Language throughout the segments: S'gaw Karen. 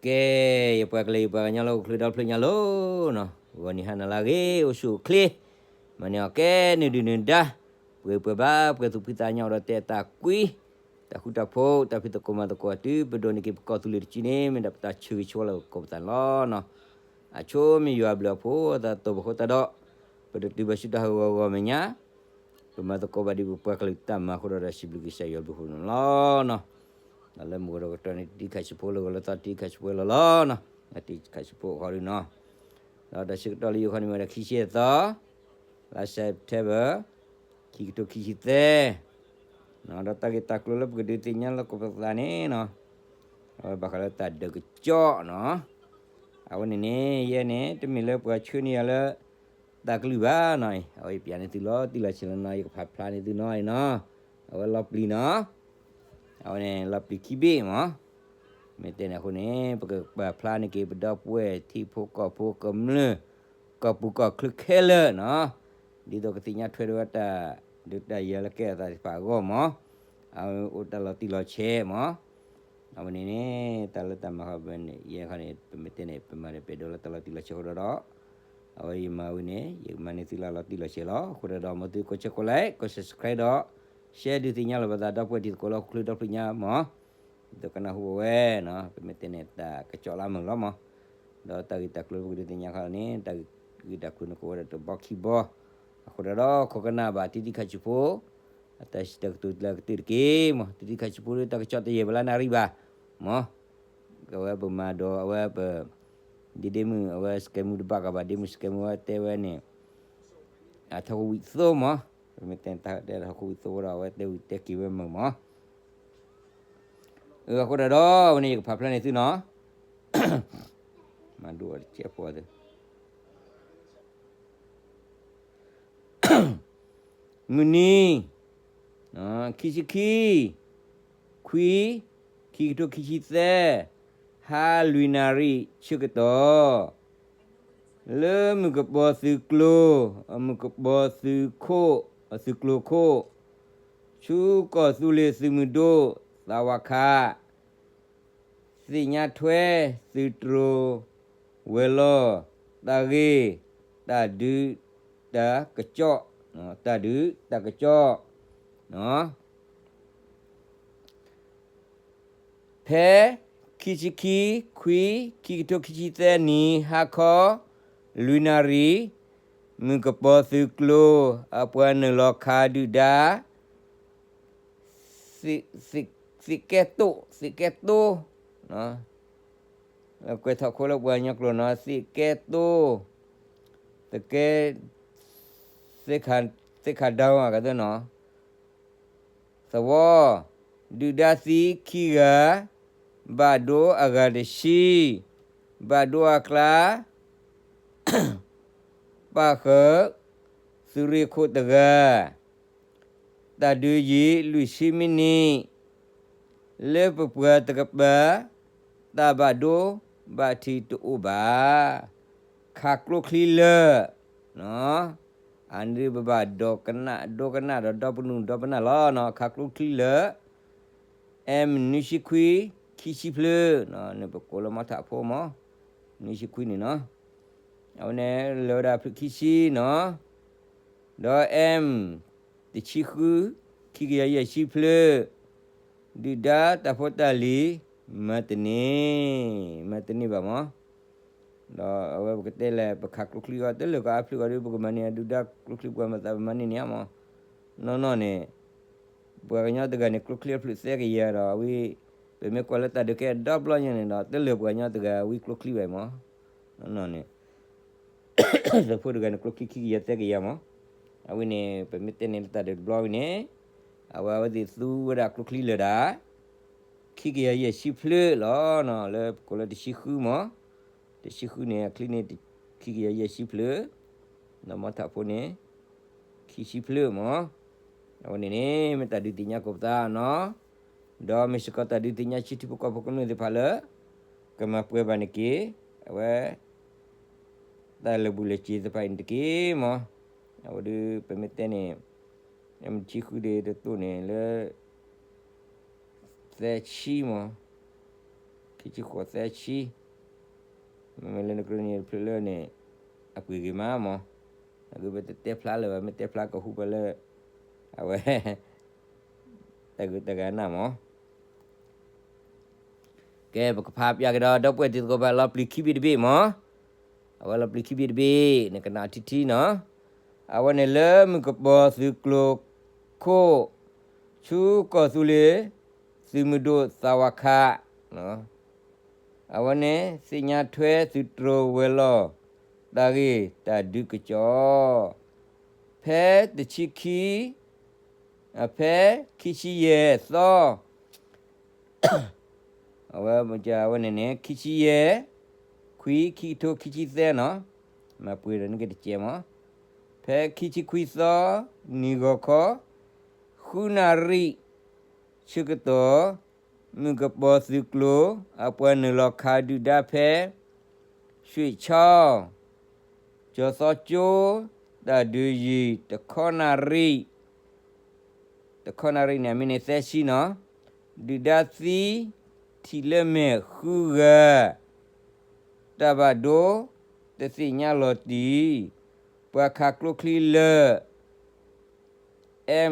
ကဲ, ယပှၤကလုာ်ယပှၤကညီလၢဟီၣ်ခိၣ်ချၢဒီဖျၢၣ်ညါလီၤနီၤ, ဂီၤနံၤဟါနၤလၢအဂ့ၤ အိၣ်ဆူၣ်အိၣ်ချ့, မၤန့ၢ်အီၣ်ကဲနုာ်ဒုၣ်နုာ်ဒါ, ပှဲၤပှဲၤဘၣ် ပှဲၤသူၣ်ဖှံသးညီဒီးတဲတၢ်ကွံ, တၢ်ဃူတၢ်ဖိး တၢ်ဖံးသကိးမၤသကိးတုၤပဒိးန့ၢ်က့ၤပကီၢ်သူလ့ၤတစုန့ၣ် မ့ၢ်ဒၣ်ပတၢ်ဆၢဂ့ၤဆၢဝါလၢကကိးပသးန့ၣ်လီၤနီၤ. အဆိမ့ၢ်ယွၤအဘျုးအဖှိၣ်အသးတိာ်ပဃိတၢ်ဒီး, ပတတုၤဘၣ်ဆူတၢ်ဟးဂီၤဂီၤမဲာ်ညါ ပမၤသကိးဘၣ်ဒ်ပပှၤကလုာ်တၢ်မၤအဃိဒီး ဒီးစံးဘျုးကစၢ်ယွၤဘျုးဖှိၣ်န့ၣ်လီၤနီၤ. ဒီးလၢမုၢ်ကီၤဒီးကတီၢ်န့ၣ် တံၤခးဆံးဖိလၢဂီၤလၢသီ တံၤခးဆံးဖိလၢဂီၤလီၤနီၤ, တံၤခးဆံးဖိဃီဒုနီၤ. ဒီးတၢ်ဆၢကတီၢ်လၢယိၤခီန့ၣ်မ့ၢ်ဝဲဒၣ်ခံဆံအသီ, လါ September, ခံကထိခံဆံသၢ, ဒီးတၢ်ဂ့ၢ်တၢ်ကျိၤလၢပကဒုးသ့ၣ်ညါလၢကပသးန့ၣ်နီၤ, အဝဲဘၣ်ဃးလၢတၢ်ဒုးကစီၣ်နီၤ. အဝဲန့ၣ်န့ၣ် ယဲန့ၣ် တမ့ၢ်လၢပှၤဆှၢန့ၢ်ယၤလၢ တၢ်ကလုၢ်ဘၣ်နီၤ, အဝဲယပျးန့ၢ်သုလီၤတံၢ်လီၤဆဲးလီၤနီၤ, ယကဖးဖျါန့ၢ်သုနီၤအံၤနီၤ, အဝဲလီၤပျံၤနီၤ, အဝဲန့ၣ်လီၤပျံၤခံဘ့ၣ်မး, မ့ၢ်တဲန့ၣ်အဃိန့ၣ် ပကပာ်ဖျါန့ၢ်က့ၤ ပဒီပုၢ်ဝဲၢ်ထံဖိကီၢ်ဖိကမျၢၢ် ကီၢ်ပူၤကီၢ်ချၢခဲလၢာ်နီၤ, ဒ်သိးကသ့ၣ်ညါထွဲဒီးတၢ်ဒုးတၢ်ယၤလၢကဲအသးသ့ၣ်တဖၣ်အဂီၢ်မး, အဝဲအိၣ်တၢ်လီၤတံၢ်လီၤဆဲးမး. အဝဲန့ၣ်န့ၣ် တၢ်လၢတၢ်မၤဃီန့ၣ် ယဲခီန့ၣ် ပမ့ၢ်တဲန့ၣ် ပမၤဒီးပှဲၤဒီးလၢတၢ်လီၤတံၢ်လီၤဆဲးအဃိဒီး, အဝဲယမၤဝဲန့ၣ် ယကမၤန့ၢ်သုလၢလီၤတံၢ်လီၤဆဲးလီၤ. အဃိဒီး မ်သုကိးဆၢကိး like ကိး subscribe ဒီး share ဒုးသ့ၣ်ညါလီၤပသးဒီပုၢ်ဝဲၢ်ထံဖိကီၢ်ဖိလၢဟီၣ်ခိၣ်ချၢဒီဖျၢၣ်ညါမး, ဒ်သိးကနၢ်ဟူဝဲဝဲနီၤ, ပမ့ၢ်တဲန့ၣ် တၢ်ကစီၣ်လၢမုာ်လီၤမး, ဒီးတၢ်ဂ့ၢ်တၢ်ကျိၤလၢပကဒုးသ့ၣ်ညါခီန့ၣ် တၢ်ဂ့ၢ်တၢ်ကျိၤန့ၣ်ကအိၣ်ဝဲဒၣ်တဘီခံဘီ, အဃိဒီး ခိးကနၣ်ဘၣ်တံၤတံၤခးဆံးဖိ အတၢ်စံးတၢ်ကတိၤလၢအကတၢၢ်တက့ၢ်မး, တံၤတံၤခးဆံးဖိဒီး တၢ်ကစီၣ်တယဲၢ်ဘၣ်လၢနၣ်ရံၣ်ဘၣ်မး, အဝဲပမၤဒီးအဝဲပ ဒ်ဒ့မုၣ်အဝဲစကဲမူတဘၣ်ကဘၣ် ဒ့မုၣ်စကဲမူဝဲတဲဝဲန့ၣ် အထီၣ်ကဝံၣ်သိမး, ပမ့ၢ်တဲန့ၣ် တၢ်တဲထီၣ်ကဝံၣ်သိဒီး အဝဲတဲဝံၤတဲက့ၤဝဲမုာ်မး. အဃိဒီး ဝဲန့ၣ်ယကဖးဖျါန့ၢ်သုနီၤ, မၤဒိၣ်အီၤတကဲးဖိသု မုၢ်နံၤ ခံဆံခံ ခွံ ခံကထိခံဆံသၢ ဟါလွံၢ်နၣ်ရံၣ်ဆၢကတီၢ် လၢမုၢ်ကပီၤသုးကျိၤ မုၢ်ကပီၤသုးခိၣ် သုးကျိၤခိၣ် ဆူကီၢ်သူလ့ၤသုးမုၢ်ဒိၣ် သးဝးခး သ့ၣ်ညါထွဲသုးတြိၤ ဝဲၤလီၢ် တၢ်ဂ့ၢ် တၢ်ဒုးတၢ်ကစီၣ် တၢ်ဒုးတၢ်ကစီၣ် ဖဲ ခံဆံခံ ခွံ ခံကထိခံဆံသၢနံၣ် ဟါခီ လွံၢ်နၣ်ရံၣ် မုၢ်ကပီၤသုးကျိၤ အပှၤနုာ်လီၤခးဒုၣ်ဒါ သ့ၣ်ကဲတိၣ် သ့ၣ်ကဲတိၣ် ကွဲးထီၣ်ခိလၢပှၤကညီကျိာ်နီၤ သ့ၣ်ကဲတိၣ် သကဲ သ့ၣ်ခးဒဝကသနီၤ သဝီ ဒုၣ်ဒါသံခံဂၤ ဘၣ်ဒိအဂၤတဆံ ဘၣ်ဒိအကျါ ပၣ်ဃုာ် သုးရ့ၣ်ခိၣ်တဂၤ တၢ်ဒုးယံာ်လွံၢ်ဆံမံးနံး လၢပပှၤတကပၤ တၢ်ဘၣ်ဒိဘၣ်ထံးတအိၣ်ဘၣ် ခးကျိချံလၢာ် အန့ၣ်ပဘၣ်ဒိကနၣ် ဒိကနၣ်ဒီးဒီပနုၢ်ဒီပနၢ်လီၤနီၤ ခးကျိချံလၢာ် M နွံဆံခွံ ခံဆံဖျၢၣ် န့ၣ်ပကိးလၢမီထးဖိမး နွံဆံခွံန့ၣ်နီၤ အဝဲန့ၣ်လၢဝဲဒၣ်ဖျၢၣ်ခံဆံနီၤ ဒီး M တဆံဃု ခံကယၤယဲၢ်ဆံဖျၢၣ် ဒုၣ်ဒါတၢ်ဖိတၢ်လံၤ မၤတန့ၢ် မၤတန့ၢ်ဘၣ်မး ဒီးအဝဲပကတဲလဲၣ် ပခးကျိချံအီၤ တလၢာ်ကအါဖျၢၣ်အီၤဒီး ပကမၤန့ၢ်အဒုၣ်ဒါကျိချံပှၤမၤသးပမၤန့ၢ်န့ၣ်မး နီၢ်နီၢ်န့ၣ် ပှၤကညီတဂၤန့ၣ် ကျိချံအဖျၢၣ်သၢကယၤဒီးဝံ ပမ့ၢ်ကွၢ်လၢတၢ်ဒုးကဲဒီဘျီညါန့ၣ်ဒီး တလၢာ်ပှၤကညီတဂၤဝံကျိချံဘၣ်မး နီၢ်နီၢ်န့ၣ် သုးဖိတဂၤန့ၣ်ကျိချံခံကယၤသၢကယၤမး အဝဲန့ၣ် ပမ့ၢ်တဲန့ၣ်လၢတၢ်ဒုးတဘျီဝံန့ၣ် အဝဲအဝဲသ့ၣ်သူဝဲဒၣ်ကျိချံလၢာ်ဒၣ် ခံကယၤယဲၢ်ဆံဖျၢၣ်လီၤ လၢပကိးလၢတဆံဃုမး တဆံဃုန့ၣ် အချံန့ၣ် ခံကယၤယဲၢ်ဆံဖျၢၣ် ဒီးမီထးဖိန့ၣ် ခံဆံဖျၢၣ်မး အဝဲန့ၣ်န့ၣ် မ့ၢ်တၢ်ဒုးသ့ၣ်ညါကိးပသးနီၤ ဒီးမ့ၢ်စ့ၢ်ကီးတၢ်ဒုးသ့ၣ်ညါဆံထံဖိကီၢ်ဖိကမျၢၢ်သ့ၣ်တဖၣ်လၢ ကမၤပှဲၤဘၣ်န့ၣ်က့ၤ အဝဲ တၢ်လၢာ်ဘူၣ်လၢာ်စ့ၤသ့ၣ်တဖၣ်အံၤန့ၣ်တက့ၢ်မး အဝဲဒုးပမ့ၢ်တဲန့ၣ် မ့ၢ်တဆံဃုဒ်တတိၢ်န့ၣ်လၢ သၢဆံမး ခံဆံဃိးသၢဆံ, မ့မ့ၢ်လၢနကရ့ၣ်နံၤတဖျၢၣ်လၢန့ၣ် အပှ့ၤဂ့ၤမးမၢ်, အဂ့ၢ်ပတတဲဖျါလၢၤဘၣ် မ့ၢ်တဲဖျါကဟူပှၤလၢ အဝဲ တၢ်ဂုၤတၢ်ဂၤနၢ်မၢ်. ကဲ ပကဖးပၠးက့ၤဒီး ဒီပုၢ်ဝဲၢ်တံၤသကိး ပလီၤပျံၤခံဘ့ၣ်တဘ့ၣ်မၢ်, အဝဲလီၤပျံၤခံဘ့ၣ်တဘ့ၣ် နကနၣ်ထံထံနီၤ, အဝဲန့ၣ်လၢမုၢ်ကပီၤသုးကျိၤခိၣ် ဆူကီၢ်သူလ့ၤ သုးမုၢ်ဒိၣ်သးဝးခး အဝဲန့ၣ် သ့ၣ်ညါထွဲသုးတြိၤဝဲၤလီၢ် တၢ်ဂ့ၢ်တၢ်ဒုးကစီၣ် ဖဲတဆံခံ အဖဲခံဆံယဲၢ်သီ အဝဲမ့ၢ်ဝဲန့ၣ်န့ၣ် ခံဆံယဲၢ် ခွံ ခံကထိခံဆံသၢနီၤ, မၤပှ့ၤဒီးနက့ၤတကဲးမၢ်, ဖဲခံဆံခွံသီ နံၣ်ဂီၤခီ ဃုနၣ်ရံၣ် ဆၢကတီၢ် မုၢ်ကပီၤသုးကျိၤ အပှၤနုာ်လီၤခးဒုၣ်ဒါဖဲ ရွှ့ၣ်ဆီ ကၠီၤသီကၠိ တၢ်ဒုးယံာ် တခီနၣ်ရံၣ် တခီနၣ်ရံၣ်န့ၣ် အမံးနံးသၢဆံနီၤ, ဒုၣ်ဒါသံ ထံၣ်လၢမဲာ်ဃုဂၤ, တၢ်ဘၣ်ဒိ တသ့ၣ်ညါလီၤတံၢ်, ပှၤခးကျိချံလၢ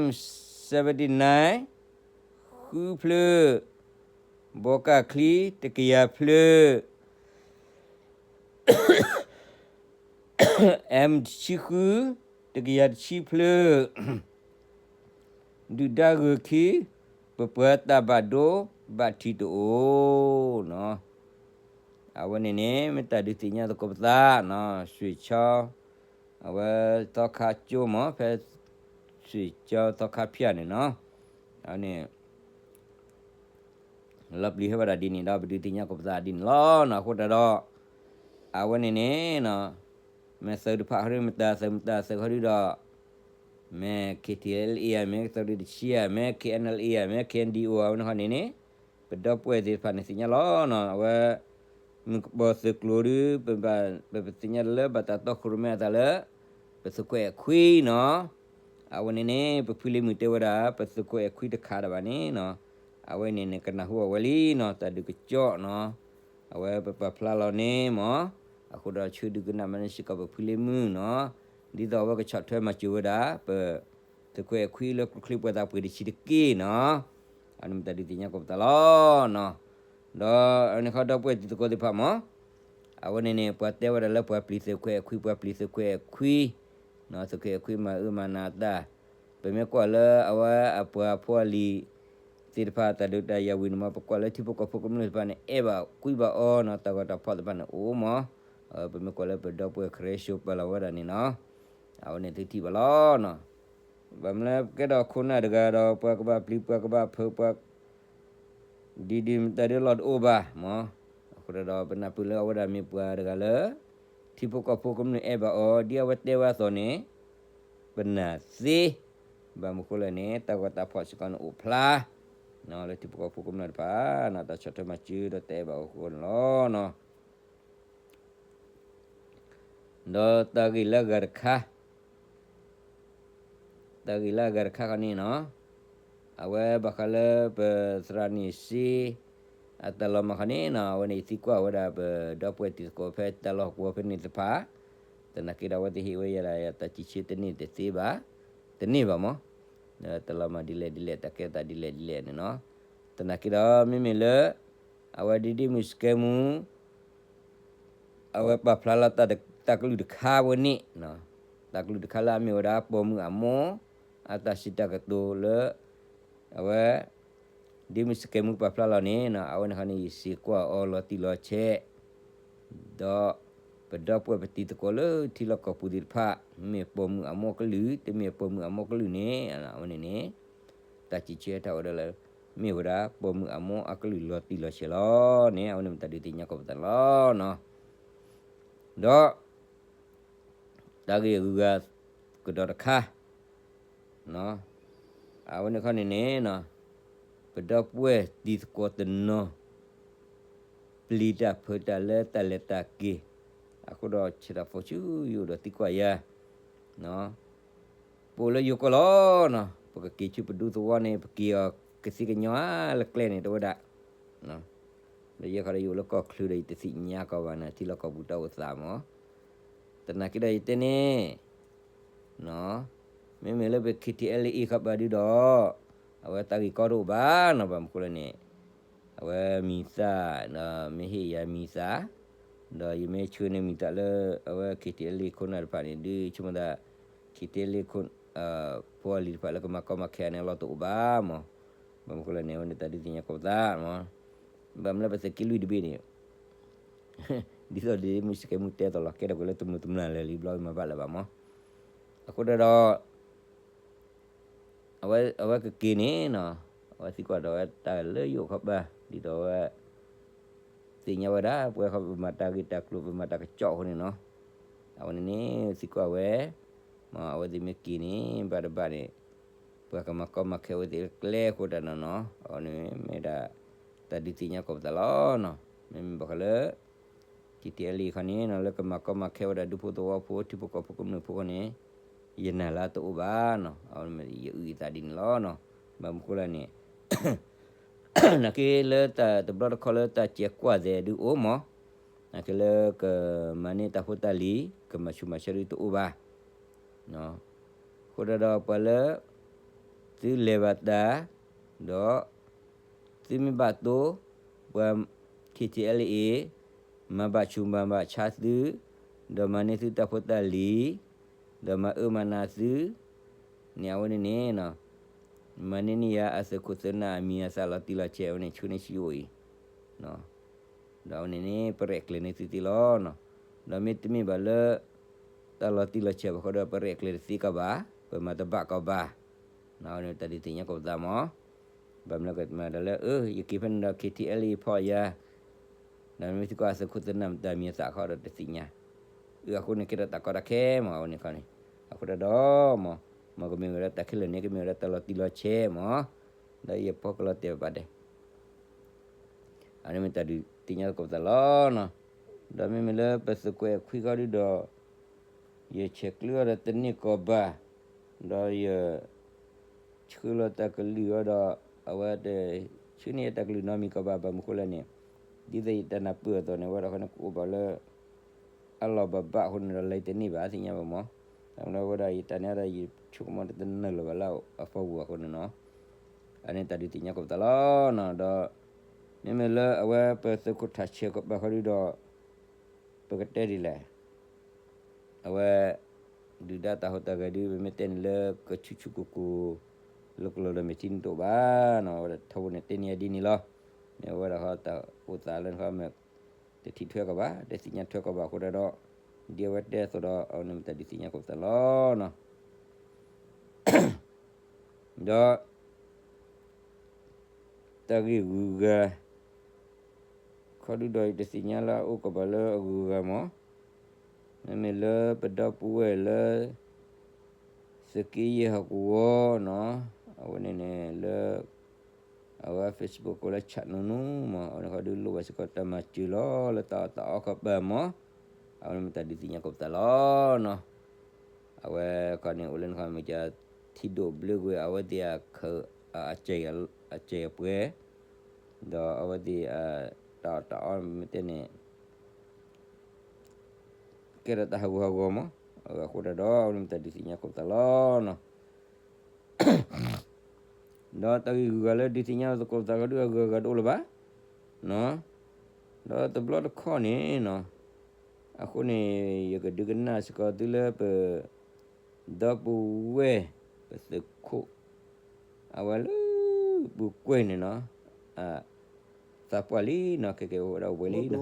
M seventy-nine ဃုဖျၢၣ်, ဘိးကၣ်ချံတကယၤဖျၢၣ်, M တဆံဃု တကယၤတဆံဖျၢၣ်, ဒုၣ်ဒါဂုၤခံ ပပှၤတၢ်ဘၣ်ဒိဘၣ်ထံးတအိၣ်နီၤ. အဝဲန့ၣ်န့ၣ် မ့ၢ်တၢ်ဒုးသ့ၣ်ညါသကိးပသးနီၤ, ရွှ့ၣ်ဆီ အဝဲသီခါကၠိမၢ် ဖဲ ရွှ့ၣ်ဆီသီခါဖၠၣ်န့ၣ်နီၤ, အဝဲန့ၣ် လီၤပျံၤဟဲဝဲဒၣ်ဒ်န့ၣ်ဒီး ပဒုးသ့ၣ်ညါသကိးပသးဒ်န့ၣ်လီၤနီၤ. အဃိတၢ်ဒီး အဝဲန့ၣ်န့ၣ်နီၤ, မ့ၢ်သုးတဖၣ်ဟီဒု မ့ၢ်တၢ်သုးမတၤသုးဟီဒုဒီး မ့ၢ် K T L A ဧါ, မ့ၢ်သုးရ့ၣ်တဆံဧါ, မ့ၢ် K N L A ဧါ, မ့ၢ် K N D O ဧါ, အဝဲန့ၣ်ခီန့ၣ်န့ၣ် ပဒီပုၢ်ဝဲၢ်သ့ၣ်တဖၣ်န့ၣ်သ့ၣ်ညါလီၤနီၤ. အဝဲ မုၢ်ကပီၤသုးကျိၤဒု ပဘၣ် ပပသ့ၣ်ညါလၢဘၣ်တၢ်တီခိၣ်ရိၣ်မဲအသးလၢ ပသုးခိၣ်အဲၣ်ခွံနီၤ. အဝဲန့ၣ်န့ၣ် ပဖုလ့မုၢ်တဲဝဲဒၣ် ပသုးခိၣ်အဲၣ်ခွံတခးဒၣ်ဘၣ်န့ၣ်နီၤ, အဝဲန့ၣ်န့ၣ် ကနၢ်ဟူအဝဲလံနီၤ, တၢ်ဒုးကစီၣ်နီၤ. အဝဲပပာ်ဖျါလီၤန့ၣ်မၢ်, အဃိဒီးဆၢဒုးကနၣ်မးန့ၣ်စ့ၢ်ကီးပဖုလ့မုၢ်နီၤ, ဒ်သိးအဝဲကဆီၣ်ထွဲမၤစၢၤဝဲဒၣ် ပ သုးခိၣ်အဲၣ်ခွံလၢကျိချံပှဲၤသးပှ့ၤတဆံးတက့ၢ်နီၤ. အန့ၣ်မ့ၢ်တၢ်ဒုးသ့ၣ်ညါကိးပသးလီၤနီၤ. ဒီးအန့ၣ်ခီဒီပုၢ်ဝဲၢ်တံၤသကိးသ့ၣ်တဖၣ်မၢ်, အဝဲန့ၣ်န့ၣ် ပှၤတဲဝဲဒၣ်လၢပှၤပျံၤသုးခိၣ်အဲၣ်ခွံ ပှၤပျံၤသုးခိၣ်အဲၣ်ခွံ, သုးခိၣ်အဲၣ်ခွံမၤအၢမၤနးအတၢ်, ပမ့ၢ်ကွၢ်လၢအဝဲအပှၤဖိအလံၤသ့ၣ်တဖၣ်တၢ်ဒုးတၢ်ယၤဝံၤန့ၣ်မၢ်, ပကွၢ်လၢထံဖိကီၢ်ဖိကမျၢၢ်သ့ၣ်တဖၣ်န့ၣ် အဲၣ်ဘၣ်ကွံဘၣ်အီၤနီၤ, တၢ်ဂီၤတၢ်ဖီၣ်သ့ၣ်တဖၣ်န့ၣ်အိၣ်မၢ်. ပမ့ၢ်ကွၢ်လၢပဒီပုၢ်ဝဲၢ်ခရံာ်စိးပာ်လီၤဝဲဒၣ်န့ၣ်နီၤ, အဝဲန့ၣ်သုထံၣ်ဘၣ်လီၤနီၤ. ဘၣ်မနုၤကဲဒီးခိၣ်နၢ်တဂၤဒီး ပှၤကဘၣ်ပျံၤပှၤကဘၣ်ဖုးပှၤ ဒ်ဒ်မတၤဒ်လီၢ်တအိၣ်ဘၣ်မၢ်. အဃိဒီးပနၢ်ပၢၢ်လၢအဝဲဒၣ်မ့ၢ်ပှၤတဂၤလၢ ထံဖိကီၢ်ဖိကမျၢၢ်အဲၣ်ဘၣ်အီၤ ဒ်အဝဲတဲဝဲအသိးန့ၣ် ပနာ်သ့, ဘၣ်မနုၤဃိလဲၣ်န့ၣ် တၢ်ဂီၤတၢ်ဖီၣ်စ့ၢ်ကီးန့ၣ်အိၣ်ဖျါ လၢထံဖိကီၢ်ဖိကမျၢၢ်တဖၣ် တၢ်ဆီၣ်ထွဲမၤစၢၤဒီးတၢ်အဲၣ်ဘၣ်အီၤအဃိန့ၣ်လီၤ. ဒီးတၢ်ဂ့ၢ်လၢအဂၤတခါ တၢ်ဂ့ၢ်လၢအဂၤတခါခီန့ၣ်နီၤ, အဝဲဘၣ်ဃးလၢပသရၣ်န့ၣ်စ့ အတၢ်လီၤမၢ်ခီန့ၣ်နီၤ, အဝဲန့ၣ်ယသံကွၢ်ဝဲဒၣ်ပဒီပုၢ်ဝဲၢ်တံၤသကိးဖဲတၢ်လီၢ်ကဝီၤဖဲန့ၣ်တဖၣ်, သနာ်က့ဒီးအဝဲသ့ၣ်ဟ့ၣ်ဝဲယၤဒၣ်ယၤတၢ်စံးဆၢတန့ၢ်တသ့ဘၣ်, တန့ၢ်ဘၣ်မၢ်, ဒီးတၢ်လီၤမၢ်ဒ်လဲၣ်ဒ်လဲၣ် တၢ်ကဲသးဒ်လဲၣ်ဒ်လဲၣ်န့ၣ်နီၤ, သနာ်က့ဒီးမ့မ့ၢ်လၢ အဝဲဒ်ဒ်မုၢ်စကဲမူ အဝဲပာ်ဖျါလီၤတၢ်ကလုၢ်တခါဝဲန့ၣ်, တၢ်ကလုၢ်တခါလၢအမ့ၢ်ဝဲဒၣ်ပိာ်မုၣ်အမိၢ် အတၢ်စံးတၢ်ကတိၤလၢ အဝဲ ဒ်မုၢ်စကဲမူပာ်ဖျါလီၤန့ၣ် အဝဲန့ၣ်ခီန့ၣ် ယစံးကွၢ်အီၤလီၤတံၢ်လီၤဆဲး, ဒီးပဒီပုၢ်ဝဲၢ်ပတံၤသကိးလၢထံလီၢ်ကီၢ်ပူၤသ့ၣ်တဖၣ် မ့ၢ်ပိာ်မုၣ်အမိၢ်ကလုၢ် တမ့ၢ်ပိာ်မုၣ်အမိၢ်ကလုၢ်န့ၣ် အဝဲန့ၣ်န့ၣ် တၢ်စံးဆၢတၢ်ဝဲဒၣ်လၢ မ့ၢ်ဝဲဒၣ်ပိာ်မုၣ်အမိၢ်အကလုၢ်လီၤတံၢ်လီၤဆဲးလီၤန့ၣ် အဝဲန့ၣ်မ့ၢ်တၢ်ဒုးသ့ၣ်ညါကိးပသးန့ၣ်လီၤ. ဒီး တၢ်ဂ့ၢ်အဂုၤအဂၤကဒီးတခါ အဝဲန့ၣ်ခီန့ၣ်န့ၣ် ပဒီပုၢ်ဝဲၢ်တံၤသကိးတနီၤ ပျံၤတၢ်ဖုးတၢ်လၢတၢ်လဲၤတၢ်က့ၤ, အဃိဒီးဆဲးတၢ်ဖိဆူယအိၣ်ဒီးသံကွၢ်ယၤ, ပအိၣ်လၢယိၤကီၢ်လီၤနီၤ, ပကက့ၤဆူပဒူသဝီန့ၣ် ပက့ၤအီၤကသံကညီလၢကျဲန့ၣ် တဲဝဲဒၣ်, ပ ဒီးယဲခီဒီးယအိၣ်လၢကီၢ်ချၢဒီး ယတသ့ၣ်ညါကီးဘၣ်နၤ ထံလီၢ်ကီၢ်ပူၤတၢ်အိၣ်သးမး, သနာ်က့ဒီးယတဲန့ၣ် မ့မ့ၢ်လၢပ K T L A ခီပၤဒုဒီး အဝဲတၢ်ဂ့ၢ်ကီတအိၣ်ဘၣ်နီၤ ဘၣ်မနုၤဃိလဲၣ်န့ၣ် အဝဲမံၤသၣ် ဒီးမ့ၢ်ဟ့ၣ်ယၤမံၤသၣ် ဒီးယမ့ၢ်ဆှၢန့ၢ်မံၤသၣ်လၢ အဝဲ K T L A ခိၣ်နၢ်တဖၣ်န့ၣ် ဒုးဆိကမိၣ်သး K T L A ခိၣ် ဖိအလံၤတဖၣ်လၢကမၤကီမၤခဲအန့ၣ် အလီၢ်တအိၣ်ဘၣ်မး, ဘၣ်မနုၤဃိလဲၣ်န့ၣ် အဝဲန့ၣ်တၢ်ဒုးသ့ၣ်ညါကိးပသးမး, ဘၣ်မနုၤလၢပသုးက့လွံၢ်တဘ့ၣ်န့ၣ် ဒ်သိးဒ်မုၢ်စကဲမုၢ်တဲသိးလီၤ ကဲထီၣ်ကွံာ်လၢတမုာ်တမျၢ်လၢာ်လံဘျီမၤဘၣ်လၢၤဘၣ်မး, အဃိတၢ်ဒီး အဝဲ အဝဲကက့ၤန့ၣ်နီၤ, အဝဲသံကွၢ်ဒီးဝဲတၢ်လၢယအိၣ်ခီပၤ ဒ်သိးဝဲ သ့ၣ်ညါဝဲဒၣ် ပဝဲခီပမၤတၢ်ဂ့ၢ်တၢ်ကျိၤ ပမၤတၢ်ကစီၣ်အဃိန့ၣ်နီၤ, အဝဲန့ၣ်န့ၣ် သံကွၢ်ဝဲ မ့ၢ်အဝဲသ့ၣ်မ့ၢ်က့ၤန့ၣ် ဘၣ်တဘၣ်န့ၣ် ပှၤကမၤကီမၤခဲဝဲသ့ၣ်လၢကျဲအဃိတၢ်နီၤနီၤ, အဝဲန့ၣ်မ့ၢ်ဒၣ် တၢ်ဒုးသ့ၣ်ညါကိးပသးလီၤနီၤ, မ့မ့ၢ်ဘၣ်ဃးလၢ K T L A ခီန့ၣ်နီၤ လၢကမၤကီမၤခဲဝဲဒၣ်ဒူဖိသဝီဖိ ထံဖိကီၢ်ဖိကမျၢၢ်ဖိခီန့ၣ် ယနာ်လၢတအိၣ်ဘၣ်နီၤ, အဝဲယအုၣ်ယသးဒ်န့ၣ်လီၤနီၤ, ဘၣ်မနုၤဃိလဲၣ်န့ၣ် နာ်က့လၢတၢ်တဘျီတခီၣ်လၢတၢ်စဲးကွၢ်သဲးဒုးအိၣ်မး, နာ်က့လၢကမၤန့ၢ်တၢ်ဖိတၢ်လံၤ ကမၤဆူၣ်မၤဆါဒုးတအိၣ်ဘၣ်, အဃိတၢ်ဒီးပှၤလၢ သုလဲၤဘၣ်တၢ် ဒီး သုမ့ၢ်ဘၣ်တိၢ် ပှၤ K T L A မၤဘၣ်ဆူၣ်မၤဘၣ်ဆါသု ဒီးမၤန့ၢ်သုတၢ်ဖိတၢ်လံၤ ဒီးမၤအၢမၤနးသု န့ၣ်အဝဲန့ၣ်န့ၣ် မၤန့ၢ်န့ၢ်ယၤအသုးခိၣ်သုးနၢ်အမံၤအသၣ်လီၤတံၢ်လီၤဆဲးအဝဲန့ၣ် ဆူန့ၢ်ဆံးအိၣ်အံၤ ဒီးအဝဲန့ၣ်န့ၣ် ပရဲၣ်ကျဲၤန့ၢ်သုသ့လီၤနီၤ, ဒီးမ့တမ့ၢ်ဘၣ်လၢ တၢ်လီၤတံၢ်လီၤဆဲးဘၣ်ဃီဒီး ပရဲၣ်ကျဲၤတသ့ကီးဘၣ်, ပမၤတဘၣ်ကီးဘၣ်, အဝဲန့ၣ်တၢ်ဒုးသ့ၣ်ညါကိးပသးမး, ဘၣ်မနုၤကမၤဒီးလၢ အၢ ယက့ၤဖဲန့ၣ်ဒီး K T L A ဖီၣ်ယၤ ဒီးမ့ၢ်သံကွၢ်အသုးခိၣ်သုးနၢ်မတၤမံၤအသၣ်ခီဒီးတသ့ၣ်ညါ, အၢ အဃိန့ၣ်ကဲထီၣ်တၢ်ကီတၢ်ခဲမး အဝဲန့ၣ်ခီန့ၣ်, အဃိတၢ်ဒီးမး, မ့ၢ်ကမ့ၢ်ဝဲဒၣ်တၢ်ခဲလၢာ်န့ၣ် ကမ့ၢ်ဝဲဒၣ်တၢ်လီၤတံၢ်လီၤဆဲးမး, ဒီးယပီၢ်ကလီၤတဲာ်ဘၣ်ဒဲး အန့ၣ်မ့ၢ်တၢ်ဒုးသ့ၣ်ညါကိးပသးလီၤနီၤ, ဒီးမ့မ့ၢ်လၢပသုးကွဲးခွံခီဒုဒီး ယဆဲးကျၢအီၤဒီးတန့ၢ်ကီးဘၣ်, ဒီးယ ဆှၢလီၤတၢ်ကလုၢ်အီၤဒီး အဝဲတဆှၢန့ၢ်ယတၢ်ကလုၢ်နီတမံၤကီးဘၣ် ဘၣ်မနုၤဃိလဲၣ်န့ၣ်, ဒ်သိးယတၢ်နၢ်ပၢၢ်အသိးန့ၣ် အဝဲဒၣ်ဃီန့ၣ်ကအိၣ်ဘၣ်လၢ အလီၢ်ဘၣ်ဘၣ်အဃိန့ၣ်ဒီး လဲၤတန့ၢ်ဘၣ်သ့ၣ်ညါဘၣ်မး, အဝဲဒၣ်ယတၢ်န့ၣ်ဒီး ယဆိကမိၣ်တနၢၤလၢၤဘၣ်လၢအဖီဂူၤအဃိန့ၣ်နီၤ, အန့ၣ်တၢ်ဒုးသ့ၣ်ညါကိးပသးလီၤနီၤ, ဒီး မ့မ့ၢ်လၢအဝဲပသုးခိၣ်ထးဆဲးကပၤဃီဒုဒီး ပကတဲဒ်လဲၣ် အဝဲ ဒုၣ်ဒါတၢ်ဟူးတၢ်ဂဲၤဒု ပမ့ၢ်တဲန့ၣ်လၢကဆူၣ်ဆူၣ်ကိၢ်ကိၢ် လၢကလီၤဒီးမဲာ်ထံန့ၣ်တအိၣ်ဘၣ်နီၤ, အဝဲဒၣ်ထီဘိန့ၣ်တဲန့ၢ်ယၤဒ်န့ၣ်လီၤ, မ့ၢ်အဝဲဒၣ်ဃီတၢ်အိၣ်သးလၢနခီမ့ၢ် တထံၣ်ထွဲကီးဘၣ် တသ့ၣ်ညါထွဲကီးဘၣ်အဃိဒၣ်ဒီး ဒ်အဝဲတဲအသိးဒီး အဝဲန့ၣ်မ့ၢ်တၢ်ဒုးသ့ၣ်ညါကိးပသးလီၤနီၤ ဒီး တၢ်ဂ့ၢ်ဂုၤဂၤ ခီဒုဒီးယတသ့ၣ်ညါလၢအအိၣ်ကီးဘၣ်လၢအဂုၤအဂၤမး, မ့မ့ၢ်လၢပဒီပုၢ်ဝဲၢ်လၢ သုးက့ယဲၢ်ဟီၣ်ကဝီၤနီၤ, အဝဲန့ၣ်န့ၣ်လၢ အဝဲ Facebook ကိးလၢ Chat Nunu မး, အဝဲန့ၣ်ခီဒုလိၣ်ဘၣ်စ့ၢ်ကီးတၢ်မၤစၢၤလီၤ လၢတၢ်အီၣ်တၢ်အီခီပၤမး, အဝဲန့ၣ်မ့ၢ်တၢ်ဒုးသ့ၣ်ညါကိးပသးလီၤနီၤ. အဝဲခီန့ၣ် အိၣ်လၢနခီမ့ၢ်က ထံဒိၣ်ဘျၢကွံာ်အဝဲသ့ၣ် အစဲးအပှဲၤ, ဒီးအဝဲသ့ၣ် တၢ်အီၣ်တၢ်အီမ့ၢ်တဲန့ၣ် ကဲထီၣ်တၢ်ဟးဂူာ်ဟးဂီၤမး, အဃိတၢ်ဒီး အဝဲန့ၣ်မ့ၢ်တၢ်ဒုးသ့ၣ်ညါကိးပသးလီၤနီၤ. ဒီးတၢ်ဂ့ၢ်ဂုၤဂၤလၢဒုးသ့ၣ်ညါကိးပသးခီဒု အဂုၤအဂၤတအိၣ်လၢၤဘၣ်, ဒီးတဘျီတခီၣ်န့ၣ်နီၤ, အဃိန့ၣ် ယကဒုးကနၣ်စ့ၢ်ကီးသုလၢပ ဒီပုၢ်ဝဲၢ် ပသုးခိၣ် အဝဲလၢ ပူၤကွဲၢ်န့ၣ်နီၤ, သးပှၢ်လံနီၤ, ခဲကဲဝဲဒၣ်ဝဲလံနီၤ,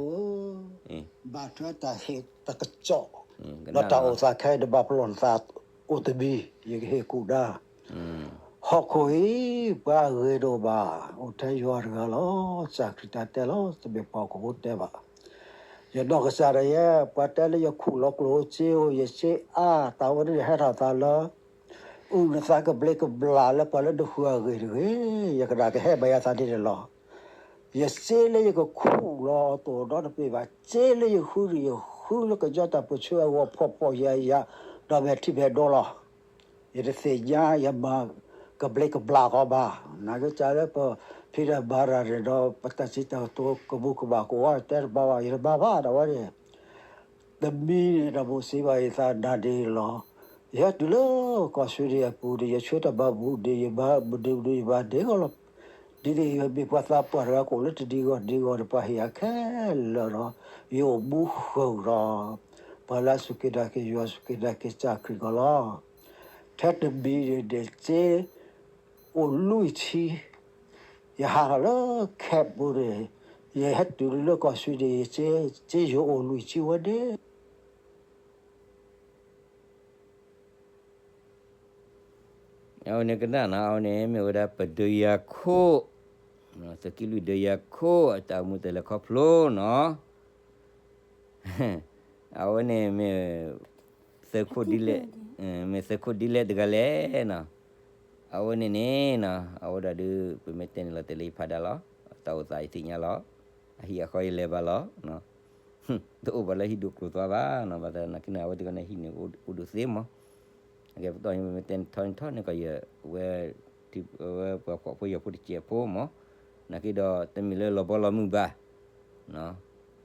ဘၣ်ထွဲတၢ်ဟ့ၣ်တၢ်ကစီၣ် ဒီးတၢ်အိၣ်သးခဲအံၤတဘၣ်ပလီၢ်နသးအိၣ်တမံၤ ယကဟ့ၣ်ကူၣ်ဒါ ဟီၣ်ခိၣ်အံၤ ပှၤအဂ့ၤတအိၣ်ဘၣ်, အိၣ်ထဲယွၤတဂၤလီၤ. ကစၢ်ခရံာ်တၢ်တဲလီၤ တမ့ၢ်ပှၤဟီၣ်ခိၣ်ဖိတဲဘၣ်. ယနီၢ်ကစၢ်ဒၣ်ယဲ ပှၤတဲလၢယခူၣ်လီၤကျိၣ်စ့ဧိၤ ယစ့အါ တၢ်ဝဲဒၣ်ဟဲထီၣ်သးလၢ အုၣ်နသးကဘျံးကဘျၣ်လၢပှၤလၢနဃုအဂ့ၢ်တဂ့ၤ, ယကဒၣ်ကဟဲဘၣ်ယၤသးဒ်န့ၣ်လီၤ. ယစ့လၢယကခူၣ်လီၤတအိၣ်ဒီတပ့ၢ်ဘၣ်, စ့လၢယဃုဒီးယဃုလၢကညီတၢ်ပၢဆှၢအဂီၢ်ဖှီၣ်ဖှီၣ်ယာ်ယာ်, ဒီးမဲာ်ထံမဲာ်နိလီၤ. ယတသ့ၣ်ညါယမၤကဘျံးကဘျၣ်ဃီဘၣ်. နာ်က့စ့လၢပ ဖံးတၢ်မၤတၢ်န့ၣ်ဒီး ပတၢ်စံးတၢ်ကတိၤကမူးကမၣ်ကအိၣ် တဲတဘၣ်ဘၣ် ယတမၤဘၣ် ဒီးဝဲန့ၣ် တမံၤန့ၣ်ဒီး မိၢ်စ့ဘၣ်ယသးနၤန့ၣ်လီၤ. ယဟဲတုၤလၢကီၢ်စူဒ့အပူၤန့ၣ် ယဆၢတၢ်မၤဘူၣ်န့ၣ် ယမၤမနုၤမနုၤ ယမၤဒ်အဂီၢ်လီၤ. ဒ်န့ၣ် ယမ့ၢ်ပှၤသးပှၢ်တဂၤကအိၣ်လၢတဒံးဂီၢ်ဒံးဂီၢ်န့ၣ် ပှၤဟ့ၣ်ယၤခဲလၢာ်ဒီး ယအိၣ်မူဃုာ်ဒီး ပှၤလၢအစူၢ်က့ၤနာ်က့ၤယွၤ စူၢ်က့ၤနာ်က့ၤကစၢ်ခရံာ်အဂီၢ်လီၤ. ထဲတမံၤန့ၣ်န့ၣ် စ့အိၣ်လွံၢ်ဆံ ယဟးထီၣ်လၢ camp ပူၤန့ၣ် ယဟဲတုၤလၢကီၢ်စူဒ့ စ့ယိၤအိၣ်လွံၢ်ဆံဝဲန့ၣ် အဝဲန့ၣ်ကနၣ်နီၤ အဝဲန့ၣ်မ့ၢ်ဝဲဒၣ်ပဒုးယၤခိၣ်, သုးက့လွံၢ်ဒုးယၤခိၣ် အတၢ်အိၣ်မူတၢ်လဲၤခီဖျိနီၤ, အဝဲန့ၣ်မ့ၢ် သုးခိၣ်ဒ်လဲၣ်, မ့ၢ်သုးခိၣ်ဒ်လဲၣ်တဂၤလဲၣ်နီၤ, အဝဲန့ၣ်န့ၣ်နီၤ အဝဲဒၣ်ဒုး ပမ့ၢ်တဲန့ၣ်လီၤတဲာ်လၢယဖးဒါလီၤ, တၢ်အိၣ်သးယသ့ၣ်ညါလီၤ, အဟံၣ်အဃီယလဲၤဘၣ်လီၤ တအိၣ်ဘၣ်လၢဟံၣ်ဒိၣ်ကျိၤသွါဘၣ်နီၤ, ဘၣ်သနာ်က့န့ၣ် အဝဲသ့ၣ်ကီန့ၣ်ဟံၣ်န့ၣ် အိၣ်ဒိၣ်သ့မး, အကဲပတီၢ်န့ၣ် ပမ့ၢ်တဲထီန့ၣ်ထီန့ၣ်ကီးယဲ, ဝဲ ဝဲပှၤဖှီၣ်ဖိယာ်ဖိတစဲးဖိမး, နာ်က့ဒီးတမ့ၢ်လၢလီၤဘီလီၤမုၢ်ဘၣ်,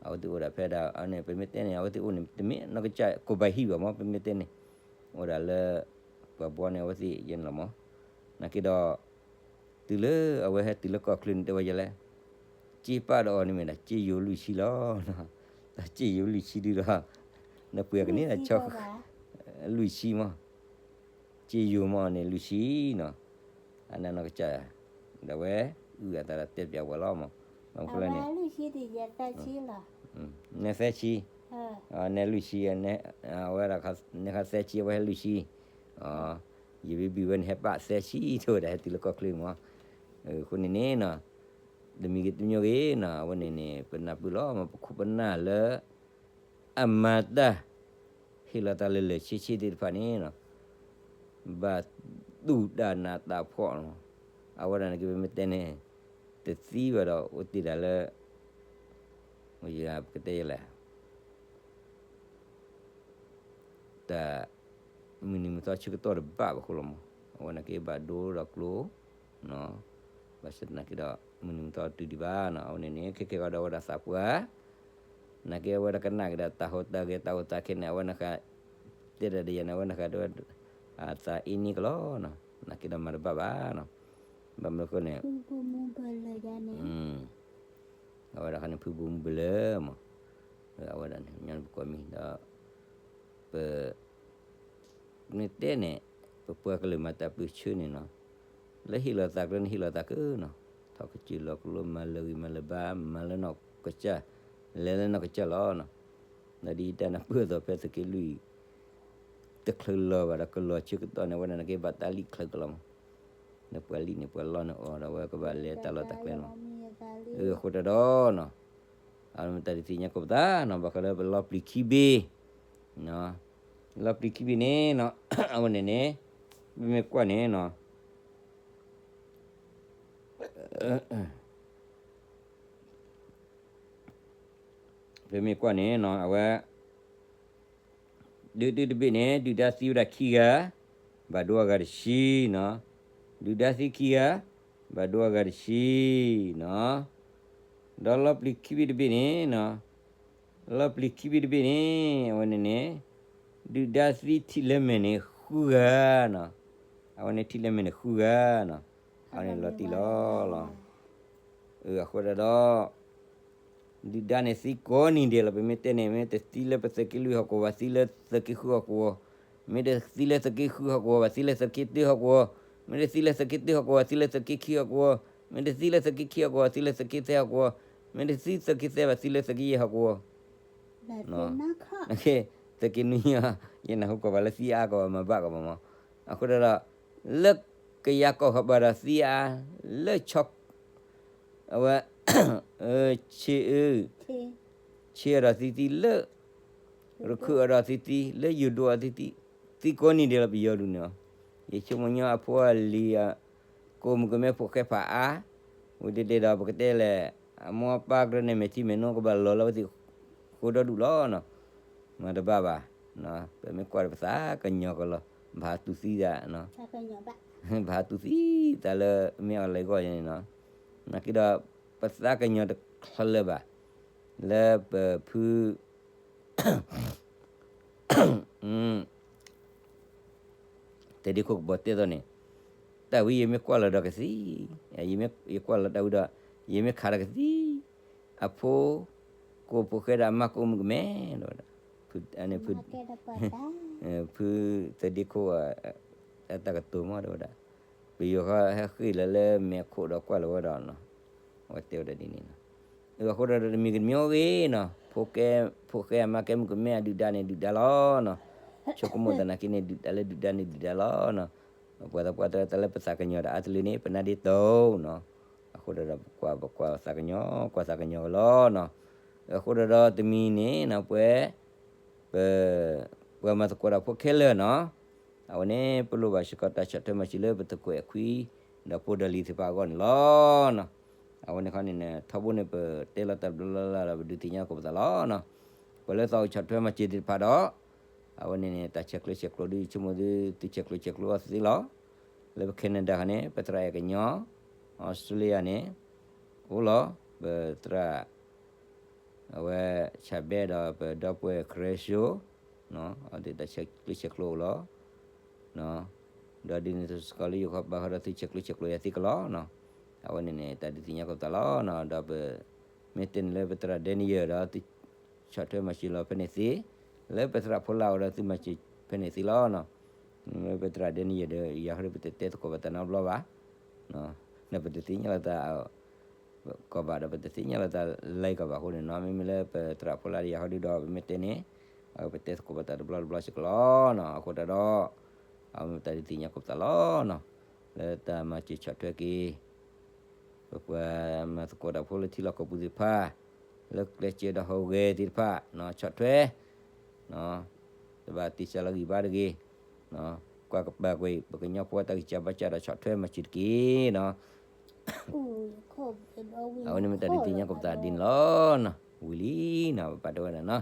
အဝဲသ့ၣ်အိၣ်ဒၣ်ဖဲဒၣ်န့ၣ် ပမ့ၢ်တဲန့ၣ် အဝဲသ့ၣ်အိၣ်န့ၣ် တမ့ၢ်နီၢ်ကစၢ်ကိးဘၣ်ဟံၣ်ဘၣ်မး ပမ့ၢ်တဲန့ၣ်, အိၣ်ဒၣ်လၢ ပှၤဘှီန့ၣ် အဝဲသ့ၣ်ယဲန့ၣ်လီၤမး, နာ်က့ဒီး တုၤလၢအဝဲဟဲတုၤလၢကီၢ်ချၢန့ၣ် တဲဝဲယဲလဲၣ်, စ့ပာ်ဒီးအီၤန့ၣ်မ့ၢ်ဒၣ် စ့ယိၤလွံၢ်ဆံလီၤ, တၢ်စ့ယိၤလွံၢ်ဆံဒုဒီး, နပှ့ၤကန့ၣ် လွံၢ်ဆံမး, စ့ယိၤမးန့ၣ်လွံၢ်ဆံနီၤ, အနနီၢ်ကစၢ်, ဒီးဝဲ အုၣ်အသးဒီးတဲပျးဝဲလီၤမး, ဘၣ်မနုၤန့ၣ် နသၢဆံ, နလွံၢ်ဆံ, ဝဲဒၣ် နခါသၢဆံ အဝဲဟဲလွံၢ်ဆံ, ယဘံဘံဝဲန့ၣ် ဟဲပာ်သၢဆံ ထိၣ်ဝဲဒၣ်ဟဲတုၤလၢကီၢ်ချၢမး, အဃိန့ၣ်န့ၣ်နီၤ, တမံၤဂ့ၤတမံၤဂ့ၤနီၤ အဝဲန့ၣ်န့ၣ် ပနၢ်ပၢၢ်လီၤမး ပခိၣ်ပနၢ်လၢ အမၤတၢ် ဟ့ၣ်လီၤသးလၢလၢာ်ဆ့ဆ့သ့ၣ်တဖၣ်န့ၣ်နီၤ, ဘၣ်တူၢ်တၢ်နးတၢ်ဖှီၣ်လီၤ, အဝဲဒၣ်န့ၣ်က့ၤပမ့ၢ်တဲန့ၣ်, တသံဘၣ်ဒီးအိၣ်တ့ၢ်ဒၣ်လၢ ပကတဲလဲၣ်, တၢ် မုၢ်နံၤမုၢ်သီဆၢကတီၢ်တဘၣ်ဘၣ်အဃိလီၤမး, အဝဲန့ၣ်က့ၤဘၣ်ဒိဒီးကျိ, ဘၣ်ဆၣ်သနာ်က့ဒီး မုၢ်နံၤမုၢ်သီတုၤဒံးဘၣ်နီၤ, အဝဲန့ၣ်န့ၣ် ခဲကဲကီးဒီးဝဲဒၣ်သးပှၢ်, နာ်က့အဝဲဒၣ်ကနၣ်က့ၤဒီးတၢ်ဟူးတၢ်ဂဲၤတၢ်အိၣ်သးခဲန့ၣ် အဝဲနခါ တဲဒၣ်ဒီးယၤန့ၣ် အဝဲနခါတဲဝဲ အသးအ့န့ကလီၤနီၤ, နာ်က့ဒီးမၤတဘၣ်ဘၣ်နီၤ, ဘၣ်မနုၤအဃိန့ၣ် အဝဲဒၣ်ခါန့ၣ် ဖုဘိမုၢ်ဘၢလၢမး, အဝဲဒၣ်န့ၣ် ညီနုၢ်ပကိးမံၤဒီး ပ မ့ၢ်တဲန့ၣ် ပပှၤကလုာ်မၤတၢ်ပၢဆှၢန့ၣ်နီၤ, လၢဟ့ၣ်လီၤသးကျၢၤန့ၣ် ဟ့ၣ်လီၤသးကၢနီၤ, ထီၣ်ကစၢၢ်လီၤကလိ မၤလၢာ်ဂံၢ်မၤလၢာ်ဘါ မၤလၢနီၢ်ကစၢ်, လဲၤလၢနီၢ်ကစၢ်လီၤနီၤ, ဒီးဒ်တၢ်နၢ်ပၢၢ်အသိးဖဲသုးက့လွံၢ် တချုးလီၤဘၣ်ဒီးကလီၤဆၢကတီၢ်န့ၣ် အဝဲဒၣ်န့ၣ်က့ၤဘၣ်တၢ်လံၣ်ချုးကလီၤမး, လၢပှၤလံၣ်န့ၣ် ပှၤလီၢ်န့ၣ်အီၤဒီး အဝဲကဘၣ်လဲၤတၢ်လီၢ်တၢ်ကျဲလီၤ, အဃိတၢ်ဒီးနီၤ အမ့ၢ်တၢ်တသ့ၣ်ညါကိးပသးနီၤ ဘၣ်ဃးလၢပလီၤပျံၤခံဘ့ၣ်, လီၤပျံၤခံဘ့ၣ်န့ၣ်နီၤ အဝဲန့ၣ်န့ၣ် ပမ့ၢ်ကွၢ်န့ၣ်နီၤ ပမ့ၢ်ကွၢ်န့ၣ်နီၤ အဝဲ ဒုးဒုးတဘ့ၣ်န့ၣ် ဒုၣ်ဒါသံဝဲဒၣ်ခံဂၤ, ဘၣ်ဒိအဂၤတဆံနီၤ, ဒုၣ်ဒါသံခံဂၤ, ဘၣ်ဒိအဂၤတဆံနီၤ, ဒီးလီၤပျံၤခံဘ့ၣ်တဘ့ၣ်န့ၣ်နီၤ, လီၤပျံၤခံဘ့ၣ်တဘ့ၣ်န့ၣ် အဝဲန့ၣ်န့ၣ် ဒုၣ်ဒါသံထံၣ်လၢမဲာ်န့ၣ်ဃုဂၤနီၤ, အဝဲန့ၣ်ထံၣ်လၢမဲာ်န့ၣ်ဃုဂၤနီၤ, အဝဲန့ၣ်လီၤတံၢ်လီၤလီၤ အဃိဒၣ်ဒီး ဒုၣ်ဒါန့ၣ်သံကိးနံၤဒဲးလီၤ. ပမ့ၢ်တဲန့ၣ် မ့ၢ်တသံလၢပသုးက့လွံၢ်ဟီၣ်ကဝီၤဘၣ် သံလၢသုးက့ဃုဟီၣ်ကဝီၤ, မ့ၢ်တသံလၢသုးက့ဃုဟီၣ်ကဝီၤဘၣ် သံလၢသုးက့တၢဟီၣ်ကဝီၤ, မ့ၢ်တသံလၢသုးက့တၢဟီၣ်ကဝီၤ သံလၢသုးက့ခံဟီၣ်ကဝီၤ, မ့ၢ်တသံလၢသုးက့ခံဟီၣ်ကဝီၤ သံလၢသုးက့သၢဟီၣ်ကဝီၤ, မ့ၢ်တသံသုးက့သၢဘၣ် သံလၢသုးက့ယဲၢ်ဟီၣ်ကဝီၤ သုးက့နွံ ယနၢ်ဟူကီၢ်ဘၣ်လၢသံအါကီၢ်ဘၣ်မၤဘၣ်ကီၢ်ဘၣ်မး, အဃိဒၣ်ဒီး လၢကယၤကီၢ်ဃီဘၣ်ဒီးသံအါ, လၢ အဝဲ ဆ့အၢ, ဆ့အၢဒီးသံသံလၢ ရခုၣ်အၢဒီးသံသံ လၢယိၤဒိၣ်အီၤသံသံ, သံကိးနံၤဒဲးလီၤပယီၤဒုးန့ၣ်, ယဆိကမိၣ်ညီအဖိအလံၤ ကိးမုၢ်ကမဲဖိၣ်ဃဲဖးအါ, ဝံၤဒဲးဒဲးဒီးပကတဲလဲၣ်, အမိၢ်အပၢ်ကြၢးန့ၣ် မဲာ်ထံမဲာ်နိကဘၣ်လီၤလၢဝဲသ့ၣ် ဃိဒီဒူၣ်လီၤနီၤ, မၤတဘၣ်ဘၣ်, ပမ့ၢ်ကွၢ်ဒီးပသးကညီၤကလီၤ, ဘၣ်တူၢ်သံသး, ဘၣ်တူၢ်သံသးလၢမ့ၢ်အီၤလဲၤဂီၢ်န့ၣ်နီၤ, နာ်က့ဒီး ပသးကညီၤတချၢလၢၤဘၣ်, လၢပဖု တဒ့ခိၣ်ကပီၤတဲသိးန့ၣ်, တၢ်ဝံယမ့ၢ်ကွၢ်လီၤဒီးကသံ, ယကွၢ်လီၤတၢ်ဝံဒီး ယမ့ၢ်ခးဒီးကသံ, အဖိ ကိးဖိဃဲဒီးအမါကိးမုၣ်ကမဲ, ဒီးဝဲဒၣ် ဖု ဖုတဒ့ခိၣ် အတၢ်ကတိၤမး ဒီးဝဲဒၣ် ပယီၤဃီဟဲဃ့ၢ်လီၤလၢမဲာ်ခိၣ်ဒီး ကွၢ်လီၤဝဲဒီးနီၤ, အဝဲတဲဝဲဒၣ်ဒ်န့ၣ်နီၤ. အဃိဒီးတမံၤကတမံၤအိၣ်ဂ့ၤနီၤ, ဖိဃဲအမါကဲမုၣ်ကမဲအဒုၣ်ဒါန့ၣ် ဒုၣ်ဒါလီၤနီၤ, ဆိကမိၣ်သနာ်က့န့ၣ် ဒုၣ်ဒါလၢဒုၣ်ဒါန့ၣ်ဒုၣ်ဒါလီၤနီၤ. ပှၤသပှၢ်တၢၢ်တၢ်လၢပသးကညီၤဒီးအါတလၢန့ၣ် ပနၢ်ဒ့ၣ်တိၢ်နီၤ. အဃိဒီးပကွၢ် ပကွၢ်သးကညီၤ ကွၢ်သးကညီၤကလီၤနီၤ. အဃိဒီးတမံၤန့ၣ်နီၤ ပှဲၤ ပ ပှၤမၤသကိးတၢ်ဖိခဲလၢာ်နီၤ, အဝဲန့ၣ် ပလိၣ်ဘၣ်စ့ၢ်ကီးတၢ်ဆီၣ်ထွဲမၤစၢၤလၢပသကိးခွံ ဒီးဖိဒီးလံၤသ့ၣ်တဖၣ်အဂီၢ်န့ၣ်လီၤ. အဝဲန့ၣ်ခီန့ၣ်န့ၣ် ထီဘိန့ၣ် ပတဲလီၤတၢ်ဘျီလၢ်လၢ်ဒီး ပဒုးသ့ၣ်ညါသကိးပသးလီၤနီၤ. ပှၤလၢသးအိၣ်ဆီၣ်ထွဲမၤစၢၤသ့ၣ်တဖၣ်ဒီး အဝဲန့ၣ်န့ၣ် တၢ်ဆဲးကျိးဆဲးကျိးဒ်ဆိကမိၣ်သု သုဆဲးကျိးဆဲးကျိးအီၤသ့လီၤ. လၢပ Canada ခီန့ၣ် ပသရၣ်အဲၣ်ကညီ, Australia န့ၣ် အိၣ်လီၤ ပသရၣ် အဝဲ ဆၣ်ဘဲဒီးပဒီပုၢ်ဝဲၢ် ခရၢၡိ အဝဲသ့ၣ်တၢ်ဆဲးကျိးဆဲးကျိးအိၣ်လီၤ. ဒီးဒ်န့ၣ်စ့ၢ်ကီးလၢယိၤခီဘါဃီဒီး သုဆဲးကျိးဆဲးကျိးယၤသ့ကလီၤ. အဝဲန့ၣ်န့ၣ် တၢ်ဒုးသ့ၣ်ညါသကိးပသးလီၤ. ဒီးပ မ့ၢ်တဲန့ၣ်လၢပသရၣ် Daniel ဒီး သုဆီၣ်ထွဲမၤစၢၤလီၤဖဲန့ၣ်သ့, လၢပသရၣ်ဖိလၢ်ဝဲဒီး သုမၤစၢၤဖဲန့ၣ်သ့လီၤ. မ့ၢ်လၢပသရၣ် Daniel ဒီး ယၤဃီဒီး ပတတဲသကိးပသးနီတဘျီဘၣ်. ဒီးပတသ့ၣ်ညါလိာ်သး ကီၢ်ဘၣ်ဒီး ပတသ့ၣ်ညါလိာ်သးလၢကီၢ်ဘၣ်အဃိန့ၣ်နီၤ, မ့မ့ၢ်လၢပသရၣ်ဖိလၢ်ဒီးယၤဃီဒီး ပမ့ၢ်တဲန့ၣ် ပတဲသကိးပသးတဘျီတဘျီစ့ၢ်ကီးလီၤ. အဃိတၢ်ဒီး အဝဲမ့ၢ်တၢ်ဒုးသ့ၣ်ညါသကိးပသးလီၤ. လၢတၢ်မၤစၢၤဆီၣ်ထွဲက့ၤ ပပှၤမၤသကိးတၢ်ဖိလၢထံလီၢ်ကီၢ်ပူၤသ့ၣ်တဖၣ်, လၢကျဲစၢၤဒီးဟီၣ်ဂဲၤသ့ၣ်တဖၣ် ဆီၣ်ထွဲ တဘၣ်တ့ၢ်စၢလီၤဂံၢ်ဘါတဂ့ၤ, ကွၢ်ကပၤကွံာ် ပကညီဖိတၢ်ဂံၢ်စၢ်ဘါစၢ်ဒီးဆီၣ်ထွဲမၤစၢၤတက့ၢ်နီၤ. အဝဲန့ၣ်မ့ၢ်တၢ်ဒုးသ့ၣ်ညါသကိးပသးဒ်န့ၣ်လီၤ. ဝံၤလံနီၤ ပပာ်တဝဲဒၣ်နီၤ,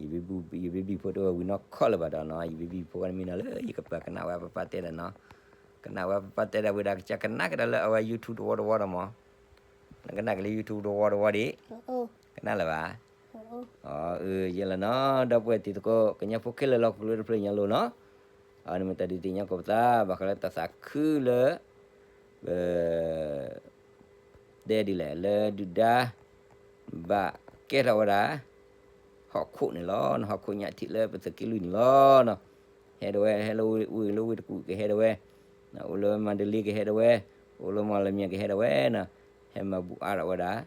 ယဘ့ဘံၣ်ဖိတဝဲဝံၤနီၢ်ခီလၢၤဘၣ်ဒီးနီၤ, ယဘ့ဘံၣ်ဖိန့ၣ်မ့ၢ်နီၤလၢ ယကပၤကနၣ်ဝဲပပၢ်တဲဒၣ်နီၤ, ကနၣ်ဝဲပပၢ်တဲဒၣ်ဝံၤဒီး ကစၢ်ကနၣ်ကဒါလၢအဝဲ YouTube တဝီတဝီဒီးမး, နကနၣ်က့ၤလၢ YouTube တဝီတဝီဒံး, ကနၣ်လၢၤဘၣ်. အၢ ယဲလီၤနီၤ ဒီပုၢ်ဝဲၢ်တံၤသကိး ကညီဖိခဲလၢာ်လၢဟီၣ်ခိၣ်ချၢတဖျၢၣ်ညါလိၤနီၤ, အန့ၣ်မ့ၢ်တၢ်ဒုးသ့ၣ်ညါသကိးပသး ဘၣ်ဃးလၢတၢ်သးခုလၢ ပ တဲဒ်လဲၣ် လၢဒုၣ်ဒါ ဘၣ်ကဲထီၣ်ဝဲဒၣ် ဟီၣ်ခိၣ်န့ၣ်လီၤ. ဟီၣ်ခိၣ်ညၣ်ထံးလၢပသုးက့လွံၢ်န့ၣ်လီၤ. ဟဲဒၣ်ဝဲ ဟဲလၢဝ့ၢ်လၢဝ့ၢ်တကူၣ်ကဟဲဒၣ်ဝဲ, အိၣ်လၢမၤတလ့ကဟဲဒၣ်ဝဲ, အိၣ်လၢမီၢ်လမၠဲၣ်ကဟဲဒၣ်ဝဲ, ဟဲမၤဘူၣ်အါထီၣ်ဝဲဒၣ်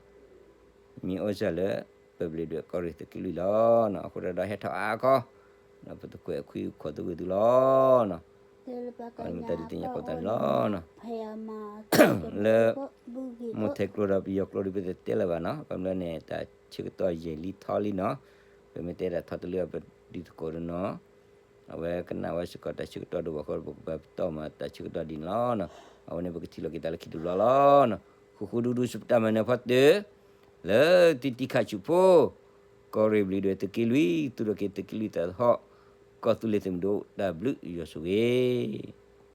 မ့ၢ်အိၣ်စၢၤလၢ ပဘျ့းဒွဲၣ်ကီၢ်ရ့ၣ်သုးက့လွံၢ်လီၤ. အဃိဒီးဟဲထီၣ်အါခီ ဒီးပသကွဲးအခွံခီၣ်သူဝံၤသုလီၤ. အန့ၣ်မ့ၢ်တၢ်ဒုးသ့ၣ်ညါသကိးပသးန့ၣ်လီၤ. လၢ မိၢ်ထဲကျိဒီးပယီၤကျိဒီး ပတတဲလၢၤဘၣ်နီၤ, ဘၣ်မနုၤန့ၣ် တၢ်ဆၢကတီၢ်ယံာ်လံထီလံနီၤ, ပမ့ၢ်တဲဒၣ်ထီတလၢ ပဒုးသကိးတနီၤ အဝဲကနၣ်ဝဲစ့ၢ်ကီးတၢ်ဆၢကတီၢ်ဒိၣ်ဘၣ်ဃိ ပကပာ်ပတုာ်မၤတၢ်ဆၢကတီၢ်ဒ်န့ၣ်လီၤ. အဝဲန့ၣ်ပကထံၣ်လိာ်က့ၤသးလၢခံတဘျီလီၤ. ဃူဃူဒူဒူဆူတၢ်မၤနၢၤဖီတၢၢ် လၢတံၤတံၤခးဆူၣ်ဖိ ကီၢ်ရ့ၣ်ဘျ့းဒွဲၣ်သုးက့လွံၢ် သူၣ်ထီၣ်က့ၤသုးက့လွံၢ်သးဟီၣ် ကီၢ်သူလ့ၤသုးမုၢ်ဒိၣ် တၢ်ဘျုးယွၤဆိၣ်ဂ့ၤ